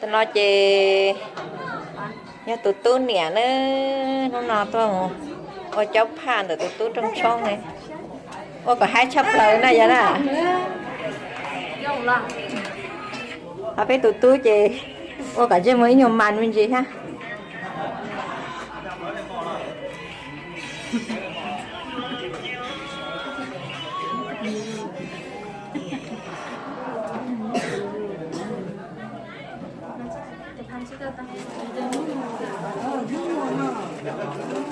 Tam no ces yog tus tub niam na, hnub no tuaj mus ua caub phaj ntawm tus tub rooj tshoob ne, ua kom haib tshaj plaws na yog na. Ho peb tus tub ces ua kom ntsej muag ib nyuag mas me ntsis thiab.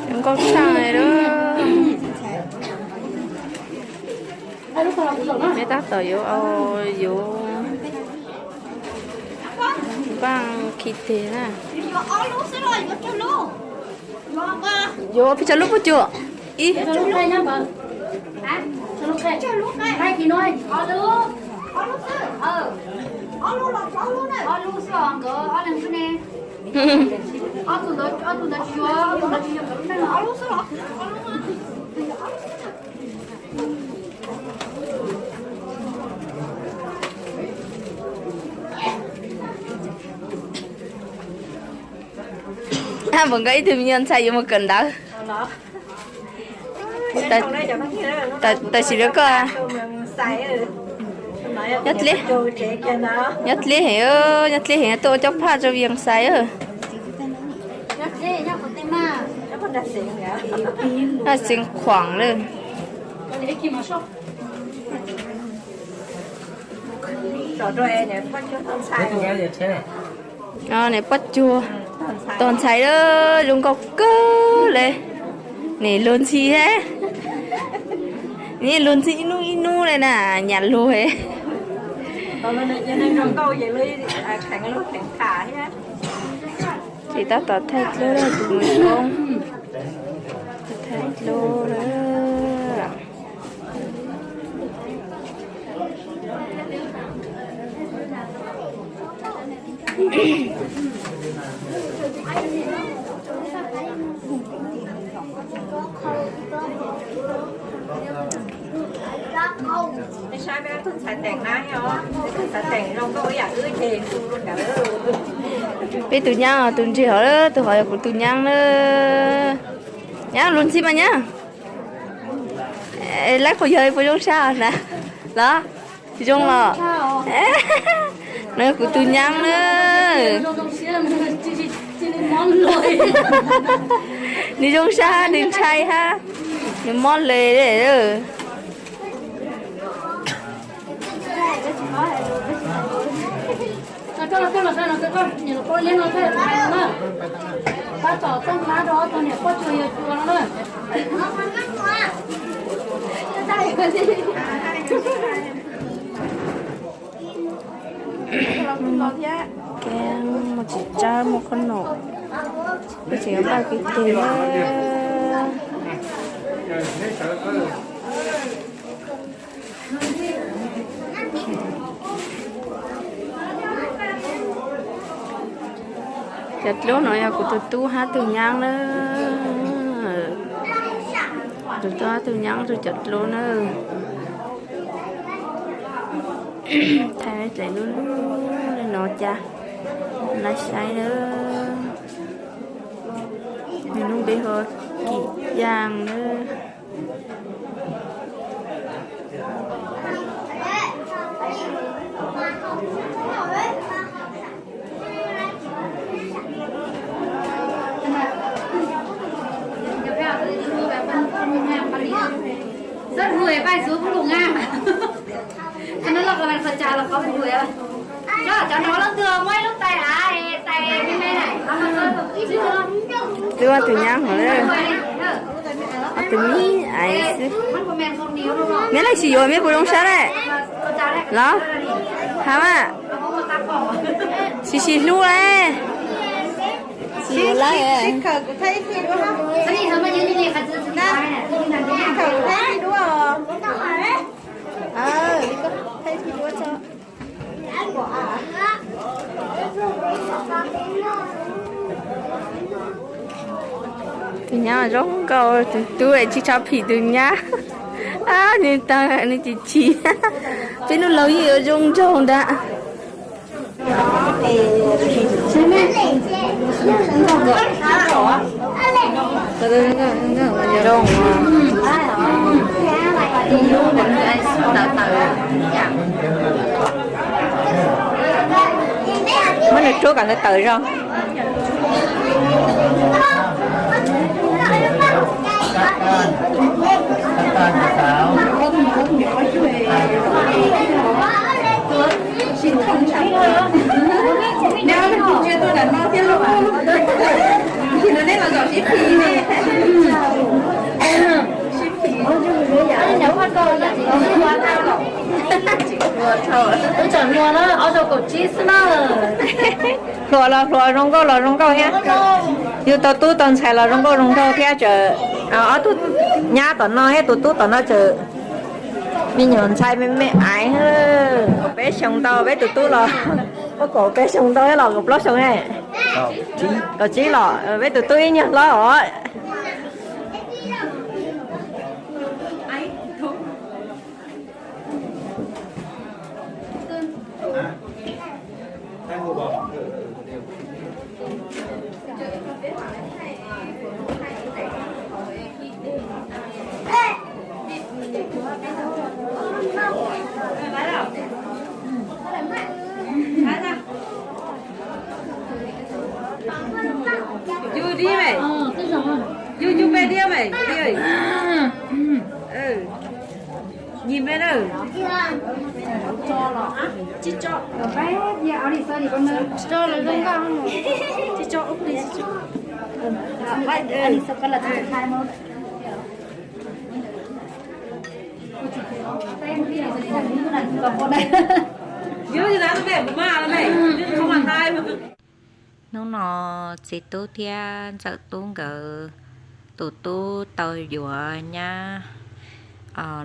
Zoo nkauj tshaj li lawm. Peb tab tom yuav, yuav npaj khi tes na. Yuav peb cov lub puas cuag? Ib, Puas nkawd ib tug me nyuam ntxhais yuav mus kawm ntawv? Tam sim no koj nyob dleb, nyob dleb heev, nyob dleb heev tuaj ua caub phaj rau Vias Xais. Xeev Khuam lawm. Niam poj cuag tog ntxhais lawm, zoo nkauj kawg li. Niam luag ntxhi thiab, niam luag ntxhi ib hnub ib hnub li na, nyam luag. Ces tab tom thaij dlub tus mus soob, thaij dlub lawm. Peb tus nyab tus ntseg hov, tus hov yog kuv tus nyab na. Nyab luag ntxhi mas nyab. Laib qhov yog puas zoo sab na? Los zoo los. No yog kuv tus nyab na. Nws zoo sab, nws ntshai hab, nws mob le. Mus tsis tsab muaj qhob noom, tseem npaj kev tes. Cov dlub no yog kuv tus tub hab tus nyab na. Tus tub hab tus nyab rau cov dlub na. Thaij dlaim lub lub li no cas, lawv saib na. Nws lub npe hu Kim Yaj na. Twb ob tug nyab hov, ob tug me ais xwb. Meb leej tsis yuav meb puas zoo sab ne? Los, hab mas. Tsis sib hlub le. Tsis yuav lawm. Tus nyab zoo nkauj, tus tub tsis tshua phim tus nyab. Nws tag nws chim chim. Peb hnub laus yeej yuav zoo nraug ntag. Zoo. Muab nws rub kom nws tawm zoo. Hluas los hluas, zoo nkauj los zoo nkauj thiab. Yus tau tub tau ntxhais los zoo nkauj zoo nraug thiab. Ob tug nyab tom no thiab tus tub tom no tseem me nyuam ntxhais me me aiv. Kaum peb xyoos ntau, peb tus tub los kaum peb xyoos ntau thiab los kaum plaub xyoos ne. Kaum tsib los, peb tus tub ib nyuag hlob os. Yus dib me, yus yus pe diab me, nyim me na. Hnub no txiv tub thiab ntxawm tub nkawd tus tub tau yuav nyab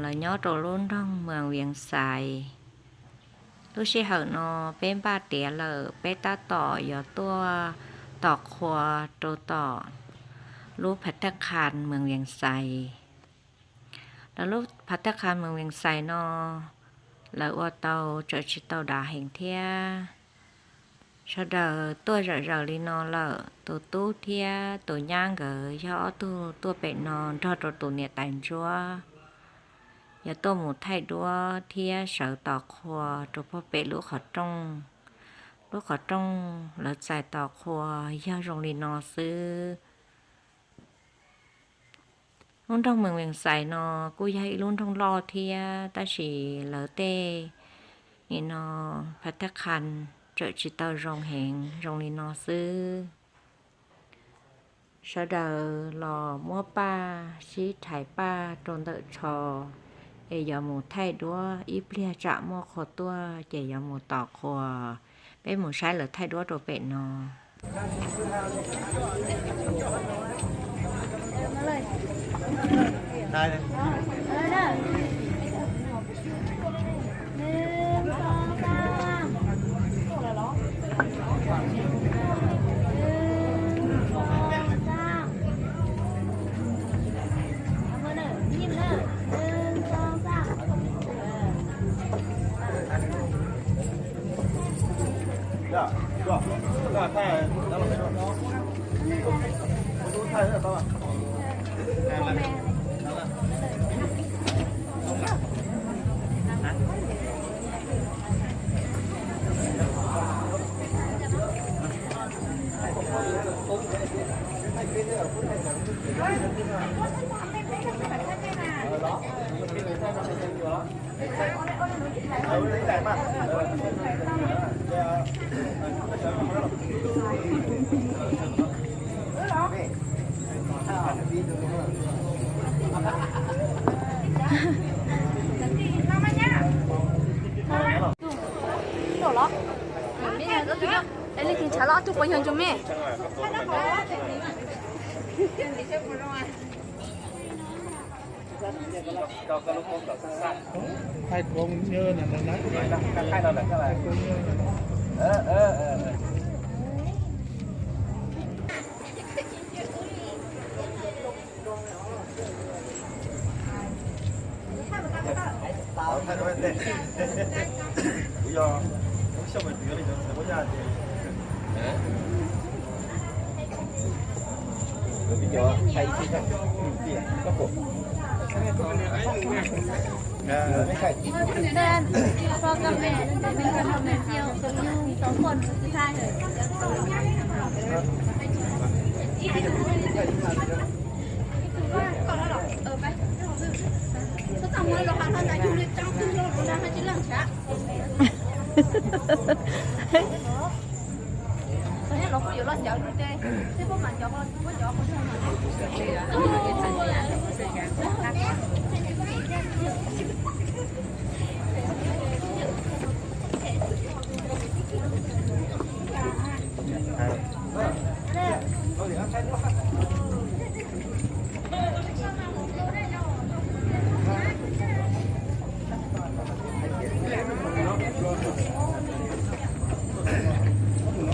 los nyob rau lub nroog Moos Vias Xais. Lub sij hawm no peb npaj tiav lawm, peb tab tom yuav tuaj tos qhua rau tom lub Phav Thaj Qhas Moos Vias Xais. Lawv lub Phav Thaj Qhas Moos Vias Xais no lawv ua tau tseem tsis tau dav heev thiab. Sawv daws tuaj zawm zaws li no lawm, tus tub thiab tus nyab nkawd yog ob tug tuaj pem no nrog rau tus niam tais ntsuab, yuav tuaj mus thaij duab thiab sawv tos qhua rau puag pem lub qhov rooj. Lub qhov rooj lawv txais tos qhua yog zoo li no xwb. Lub nroog Moos Vias Xais no kuj yog ib lub nroog loj thiab, tab sis lawv tej nim no Phav Thaj Qhas tseem tsis tau zoo heev, zoo li no xwb. Sawv daws los muab paj sib rhais paj rau ntawm tsho, es yuav mus thaij duab, ib pliag tsam muaj qhua tuaj ces yuav mus tos qhua. Peb mus saib lawv thaij duab rau pem no.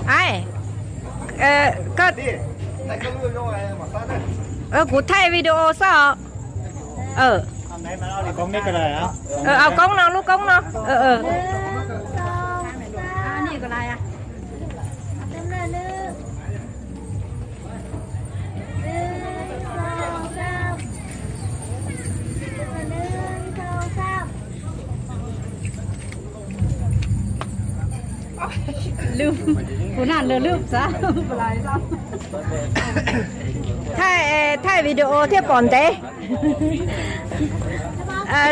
Ai, koj, kuv thaij video xwb os. Au koob no, lub koob no. Kuv nam lwm lub xav. Thaij, thaij video thiaj pom ntev.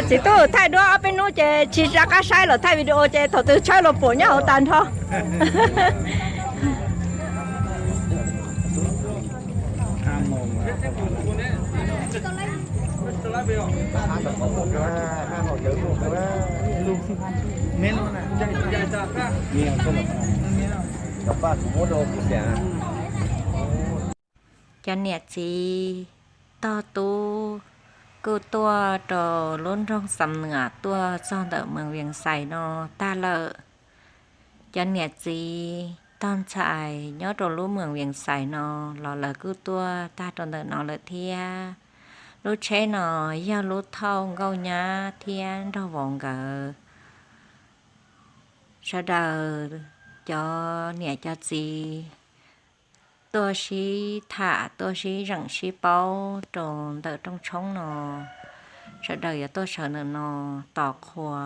Txiv tub thaij duab ob peb hnub ces tsis rov qab saib lawm, thaij video ces thaum twg tshawb los pom nyob hauv tas nrho. Cov niam txiv tog tub kuj tuaj rau lub nroog Xam Nuam tuaj txog ntawm Mees Vias Xais no tag lawm. Cov niam txiv tog ntxhais nyob rau lub Mees Vias Xais no los lawv kuj tuaj tag rau ntawm no lawm thiab. Lub tsheb no yog lub thauj Nkauj Nyab thiab Nraug Vauv nkawd. Sawv daws cov niam cov txiv tuaj sib tham tuaj sib zeem sib paub rau ntawm rooj tshoob no. Sawv daws yuav tuaj sawv ntawm no tos qhua.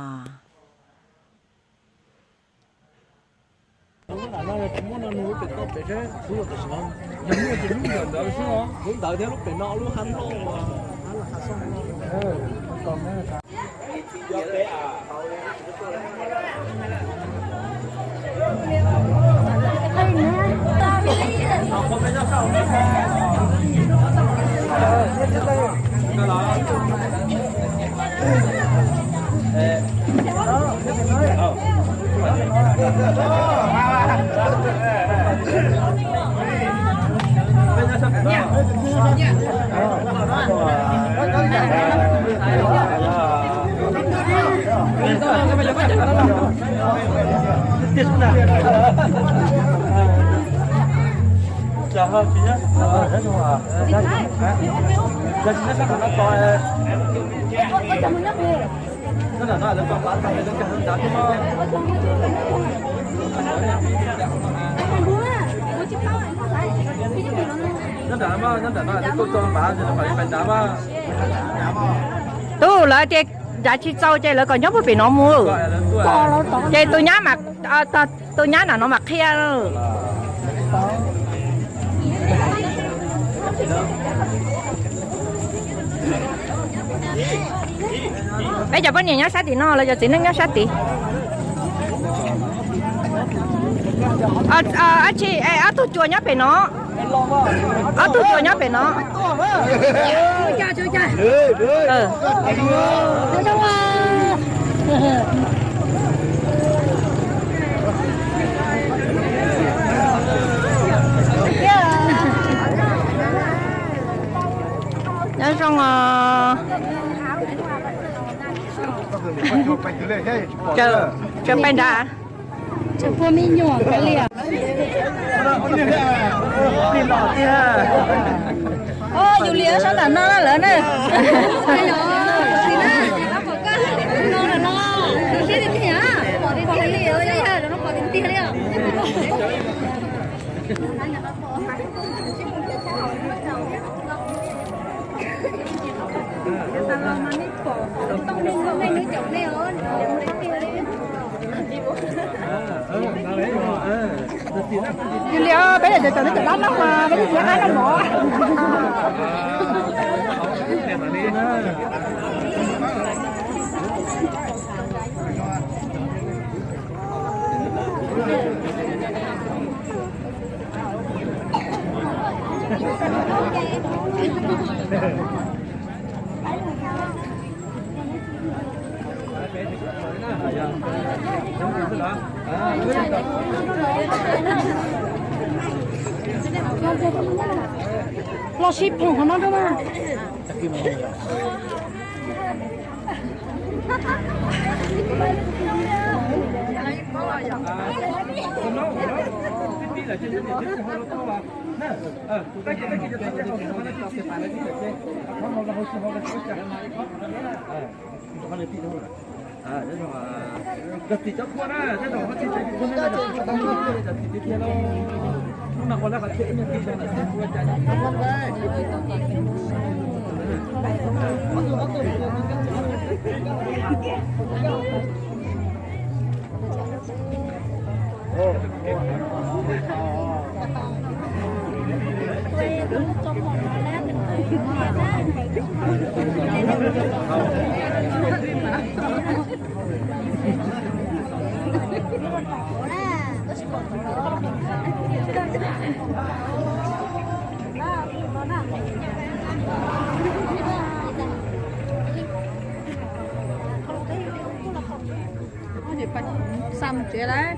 Tub, lawv tias nrad tsis txaus ces lawv kom nyob puag pem no mus. Ces tus nyab, tus nyab nram no mam qhia. Peb cov poj niam nyob sab tim no, lawv cov txiv neej nyob sab tid. Ab tsi, ob tug cua nyob pem no. Ob tug cua nyob pem no. Nyob zoo os. Tseem pais nrad. Tseem pua me nyuam kav liam. Yus liam sab nram no na lawm na. Yog li peb yog cov cov neeg cov dab no mas peb yeej tsis nyob qab no mov. Los sib phoom qhov no rau mas. Xa mus tsev lawm.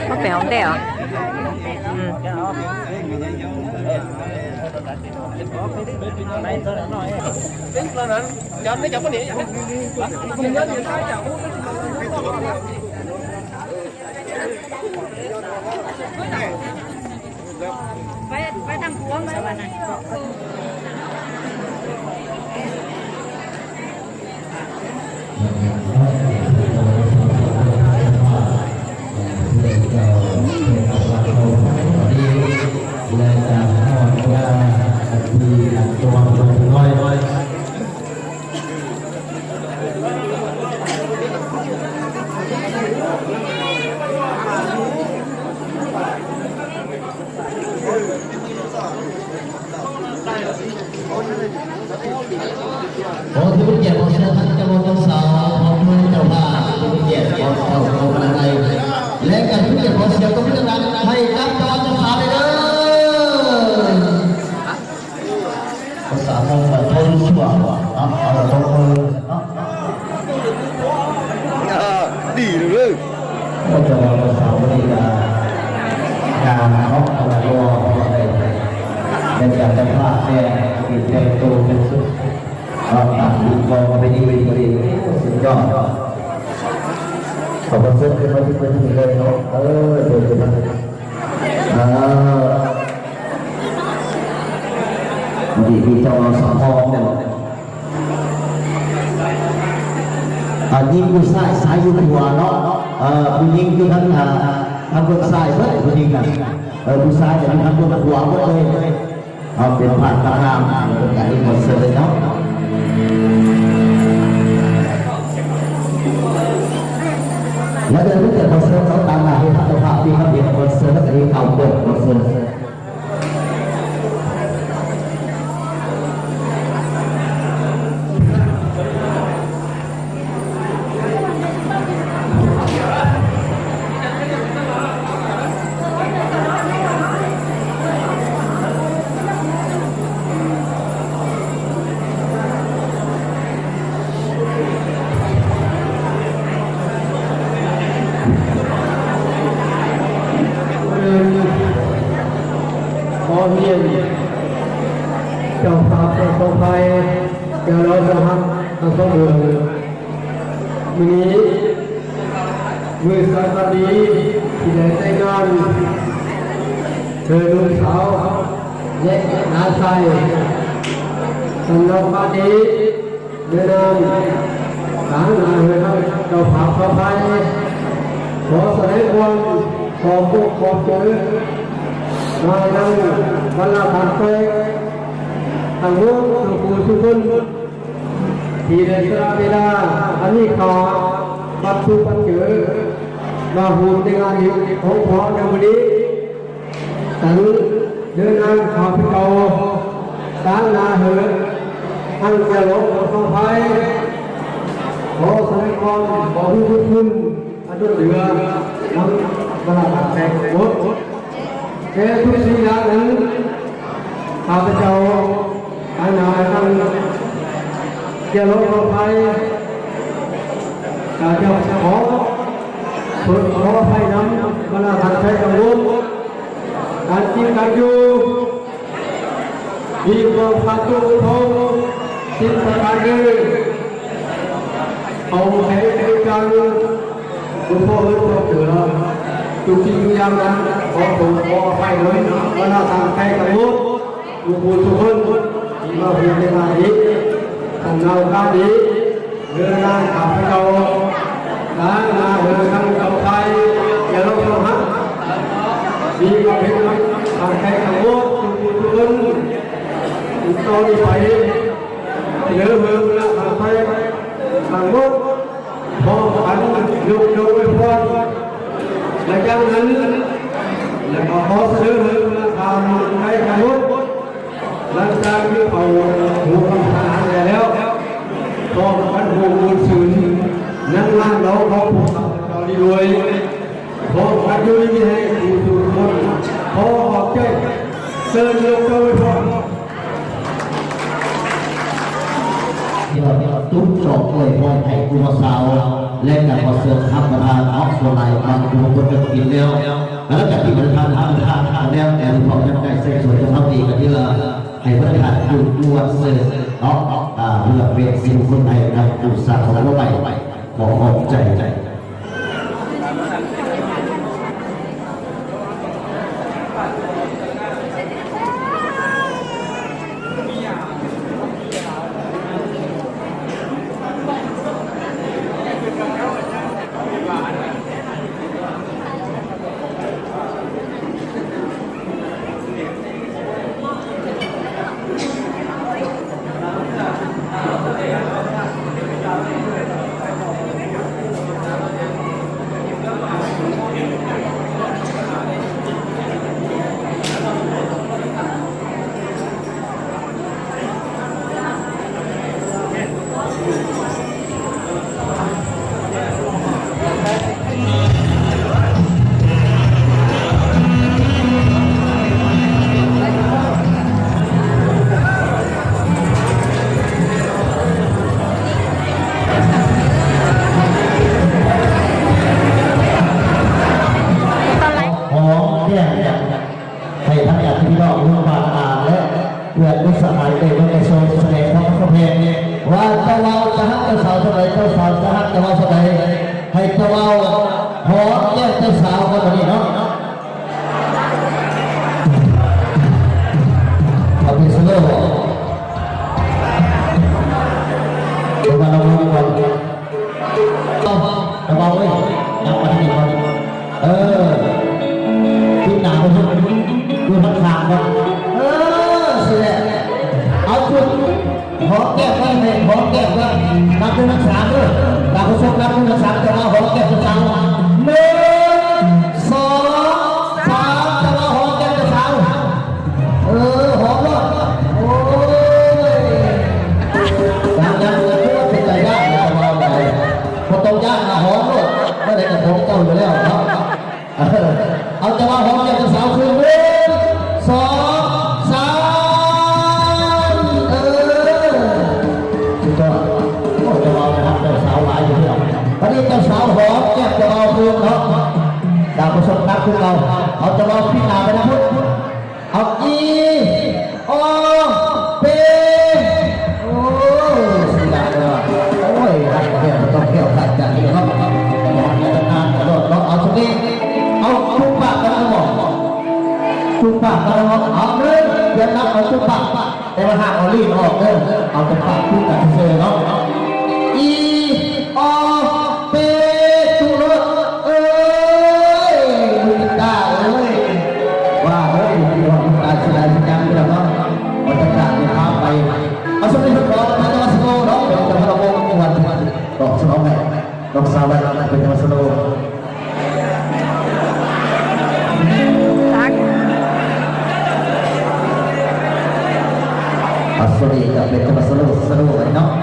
Muab pem hauv ntej os. Ua thiab pub nyiam pov xyaw thov coj ua tau xaus, pov pub rau pab pub nyiam pov thau rau pab nai. Lawv kawm pub nyiam pov xyaw koj pub nyiam hais kab rau cov pab lawm. Koj xav tau mas thau lub suab no, thau lub suab no. Dim lawm. Ua rau koj xav ua li cas, cas ob tau lua ua li, li cas tau pab thiab, vim tej tus tus xwb. Tam sim no peb ib ua li xwb nco. Thov koj xwb peb pab twb peb twb li no, tus twg pab. Vim vim tau los xav ho. Yeej kuj xav xav yus thuam no, kuv yeej kuj thab thab kuj xav xwb kuv yeej na, kuj xav yus thab kuj thuam kuj ua, peb phaj tag na, kuv kam ib qho xwb li no. Lawv tias lub tiam qhov xwb tau tas mas hu phaj tau phaj pib hab tias qhov xwb lawv tias hu tau pem qhov xwb. Ov nyiam, cov pab tau pais, cov lawv tau hab tau txhob ua. Mws nim, mws xav tas li, tsis daim tej noj, hws lub txhauv, leb nav xais. Tam no pab dib, Việt Nam, tán là người Hmông đầu phá pháo phái, có sẽ quan, có quốc có chữ, và đang, và là phản phái, thằng Ngô, thằng Phù Sư Vân, thì để cho Abela, anh đi khó, bắt tu bắt chữ, và hùn tình anh, không có đâu đi. Tấn, Việt Nam, Họp Cầu, Tá Na Hứa, Ăn Gia Lộc, Phong Phái, Có Sài Gòn, Có Hưng Hưng Hưng, Ăn Tuân Lửa, Nắm, Và Là Tạc Tèo Quốc. Thế thúc sĩ đã đến, Họp Cầu, Tá Na Ăn Gia Lộc, Phong Phái, Cả Dòng Khó, Phượng Khó Phái Nắm, Và Là Tạc Tèo Quốc. Cán chim cán du, đi qua pha tu thông, xin pha cán dư. Hậu thế thế trang, tu pho hứa pho cửa, tu chi tu yang ngắn, có phổ có phải lớn, có là thằng thay cả mốt, tu phu tu hơn, đi vào huyện Tây Hà đi, thằng nào ca đi. Lư na kham peb rau, dab na lư kham rau thai, ces lub rau hab, vim kom peb kham khai kham muab tus tus tus tus tau li pais, lawv hwv na kham khai kham muab, ho qhov lub rau ua poj, lawv cab nees, lawv kom qhov lawv hwv na kham khai kham muab. Lawv cab ib qho hu kom tag hab tas lawm, kom peb hu mus xwm, neeg lag nraud qhov pum tau li luag, kom peb yug li hais tus tus tus, qhov hom caij, sawv nyob rau ib qho. Tub tso ua poj thaiv kuv ho xaus, leb tas qhov xwm hab pas thas ob suav lais mas kuv ho puab tau kis lawm. Lawv cov tim pas thas hab pas thas lawm, es tus phom coj kaim xeem suav cov thab tim ko thiab lawm, hais pas thas tus ua xwm no, tus pem xib hwb Hmoob Thaiv nab tus xa qhov muab maim, qhov qhov cai. Hov tiag, thầy thầy là phi lo luôn và là lễ nguyện với sự hài để với cái số số này không có phê. Và châu Âu ta hát châu Sào sau đấy, châu Sào ta hát châu Âu sau đấy. Thầy châu Âu, hov tiag châu Sào có vấn đề đó. Học viên số một. Chúng ta đồng loạt. Đồng bào ơi, đọc bài này con. Ờ. Tin nào con không? Tôi sẵn sàng con. Ờ, sự lệ. Áo chuột. Hov tiag, hov tiag. Năm mươi năm sáng nữa. Là con số năm mươi năm sáng cho nó hov tiag cho sao. Một, sáu, sáu, cho nó hov tiag cho sao. Ơ, hov lawm. Ôi. Dab dab ua tuab pes cai yaj no, ko tau yaj no hov lawm, muab dai kom tau yuav lawm no. Au, cov laus hov tiag cov saud xwb, ib, xoo, xav. Cov laus hov tiag saud laiv yus thiab. Ib, ob, peb, tub lub, lub tij Kab, ua, lub tij Kab tsis lais tsis nyab li los no, ua caj dab li qab pais, ua sub li sub rov peb cov Hmoob no, peb cov Hmoob no, ua, tom sub no, no xa lais peb cov Hmoob no. Ua sub li peb cov Hmoob no, sub no.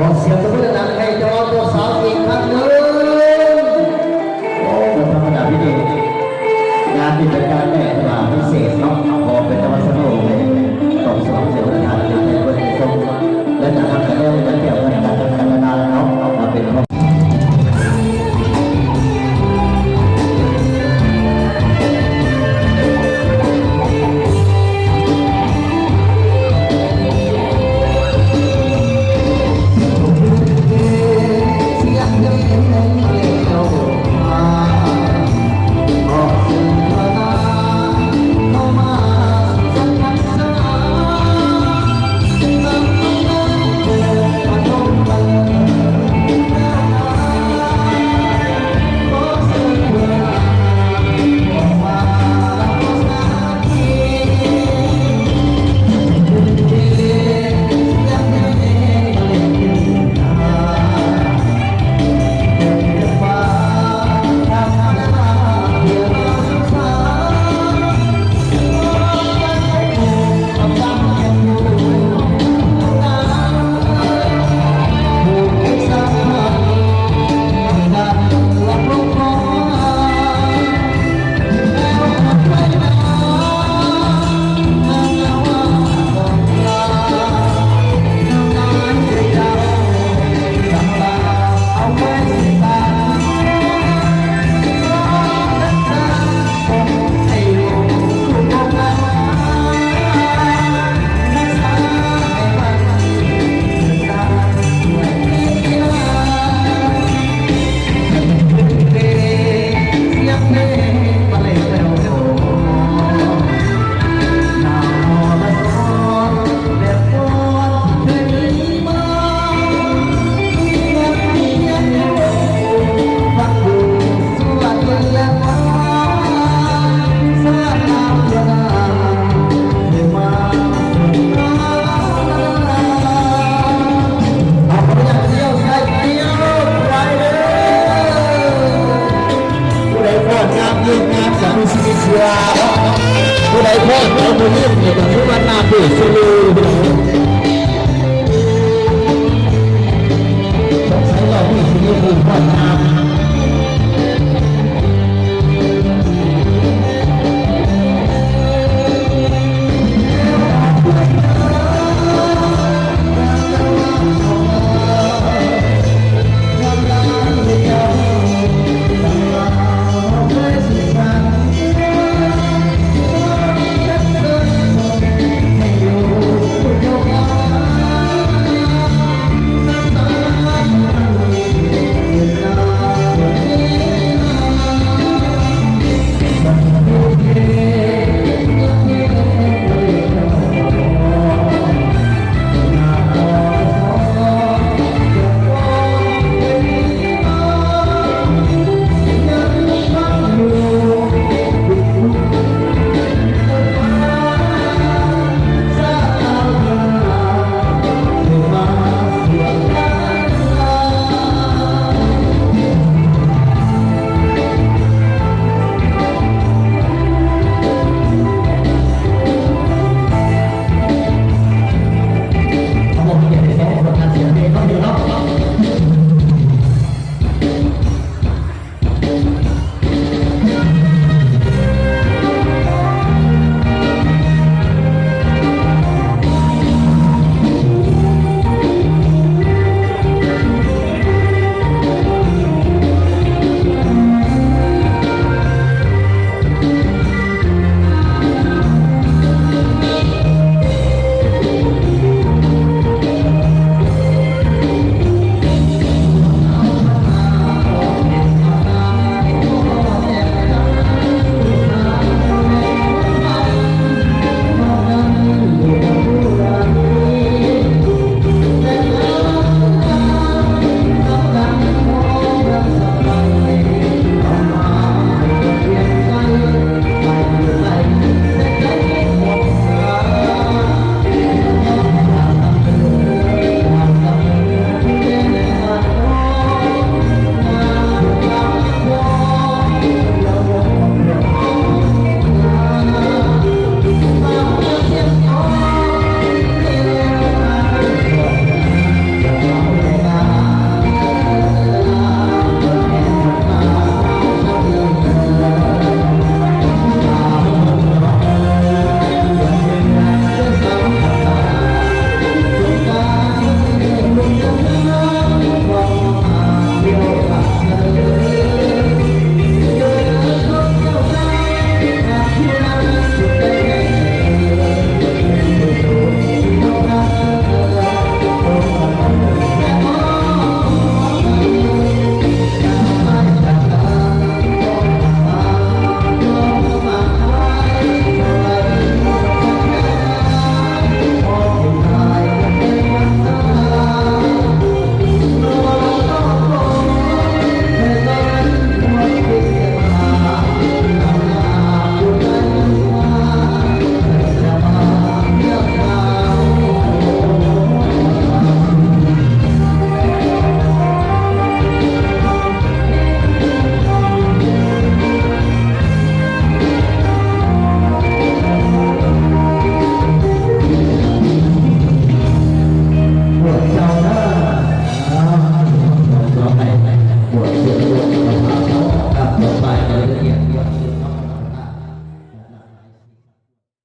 Ua ntej tus poj niam na, hais rau tus sawv cev khab no, ua thov poj niam pib, nyob rau cov neeg uas pib xeem no, uas peb cov Hmoob sab ntuj, tom xov xwm ua tham li tej ua tej zoo, lawv cov hab cov dab cov tiam cov cov cov na no, uas peb Ua dai phoj nyab yeej nyab cov phooj ywg sib tshua, ua dai phoj cov phooj ywg nyiam cov xub vaj naj pem xwb lus. Txhob txhawj los phooj ywg sib tshua, phoj nyab.